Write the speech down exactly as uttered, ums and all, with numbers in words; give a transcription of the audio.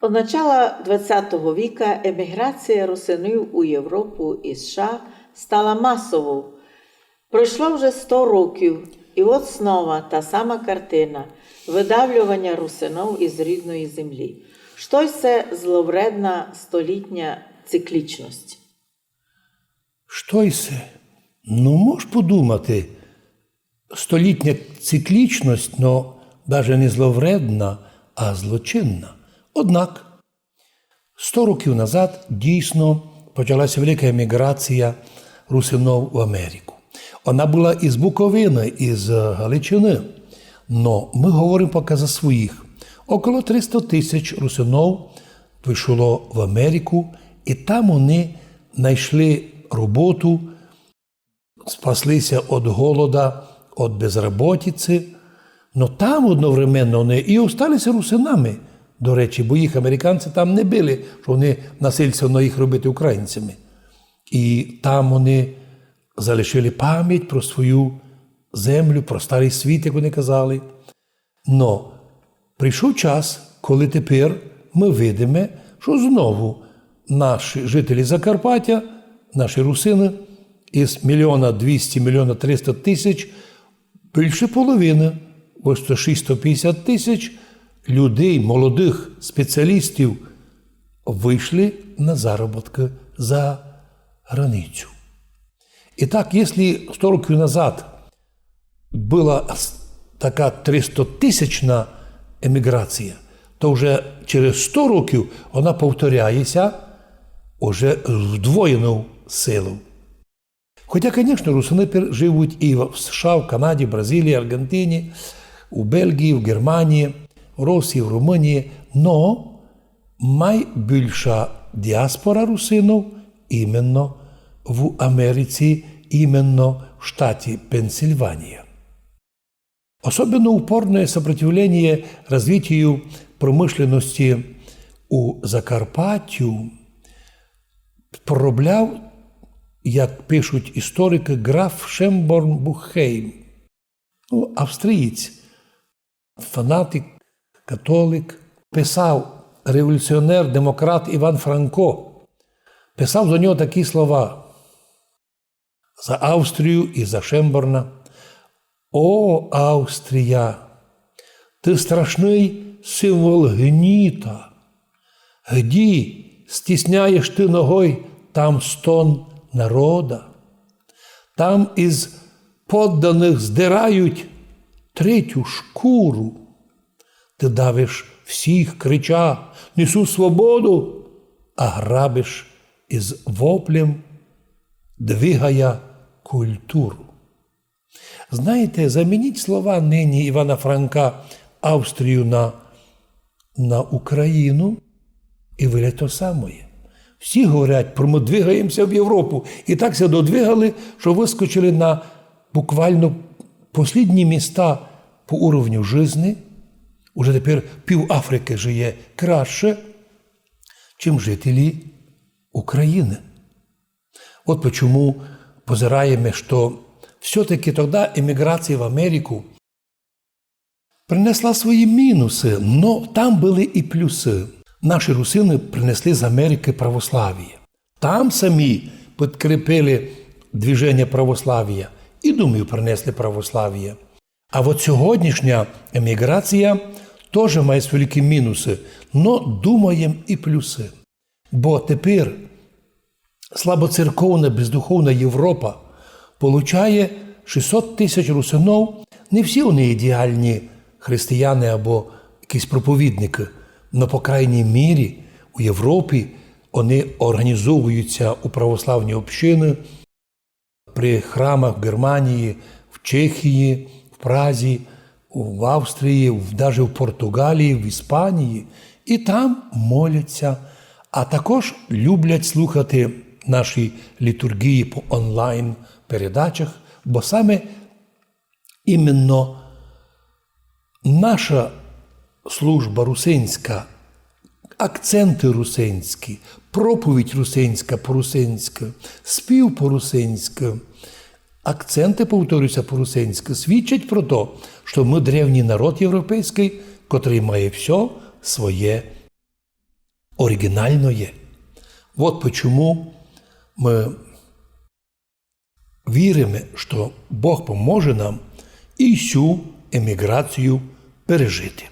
Од начала двадцятого віка еміграція русинів у Європу і США стала масовов. Пройшло вже сто років, і от снова та сама картина — выдавльованя русинов із рідної землі. Што й се зловредна столітня циклічность? Што й се? Ну, мож подумати, столітня циклічность, но даже не зловредна, а злочинна. Однак, сто років назад дійсно почалася велика еміграція русинов в Америку. Она была із Буковины, із Галичины. Но мы говоримо пока за своїх. Около триста тисяч русинов пішло в Америку, і там они найшли роботу, спаслися од голода, од безработиці. Но там одновременно они і осталися русинами, до речі, бо їх американці там не били, што они насильственно їх робити українцями. І там они залишили память про свою землю, про старый світ, як они казали. Но прийшов час, коли тепер мы видиме, што знову наші жителі Закарпаття, наші русины, із мільйона двісті, мільйона триста тисяч, більше половины, ось сто шість, сто пятдесят тисяч людей, молодых спеціалістів, вышли на заробіткы за границю. І так, якщо сто років назад была с-, така тристатисячна еміграція, то вже через сто років она повторяє ся уже з вдвоєнов силов. Хотя, конечно, русины пер-, живуть і в США, в Канаді, в Бразилії, Аргентині, у Бельгії, в Германії, в Росії, в Румынії, но майбільша діаспора русинов именно в Америці, именно в штаті Пенсильванія. Особенно упорне сопротивление развитию промышленности у Закарпаттю проробляв, як пишуть історикы, граф Шенборн Бухейм. Ну, австрієць, фанатик, католик, писав революціонер, демократ Іван Франко. Писав за нього такі слова. За Австрію і за Шенборна. О, Австрія! Ты страшный символ гніта. Где стісняєш ты ногой, там стон народа. Там із подданых здирають третю шкуру. Ты давиш всіх, крича: «Несу свободу!», а грабиш із воплем, двигая культуру. Знаєте, замініть слова нині Івана Франка «Австрію» на, на «Україну», і вылє то самоє. Всі говорять про «мы двигаємося в Європу». І так ся додвигали, што выскочили на буквально послідні міста по уровню жизни. Уже тепер пів Африкы жиє краще, чим жителі Україны. От почему позираєме, што всьо-таки тогда еміграція в Америку принесла свої мінусы, но там были і плюсы. Наші русины принесли з Америкы православіє. Там самі підкріпили движеня православія. І, думаю, принесли православіє. А от сьогоднішня еміграція тоже має свої великі мінусы, но, думаєм, і плюсы. Бо тепер слабоцерковна, бездуховна Європа получає шістсот тисяч русинов, не всі они ідеальні християни або якісь проповідникы, но, по крайній мірі, у Європі они організовуються у православні общины, при храмах в Германії, в Чехії, в Празі, в Австрії, в, даже в Португалії, в Іспанії. І там моляться, а також люблять слухати наші літургії по онлайн-передачах, бо саме именно наша служба русинська, акценты русинські, проповідь русинська по-русинськы, спів по-русинськы, акценты, повторюся, по-русинськы, свідчать про то, што мы древній народ європейськый, котрый має всьо своє оригінальноє. Вот почому мы віриме, што Бог поможе нам і сю еміґрацію пережити.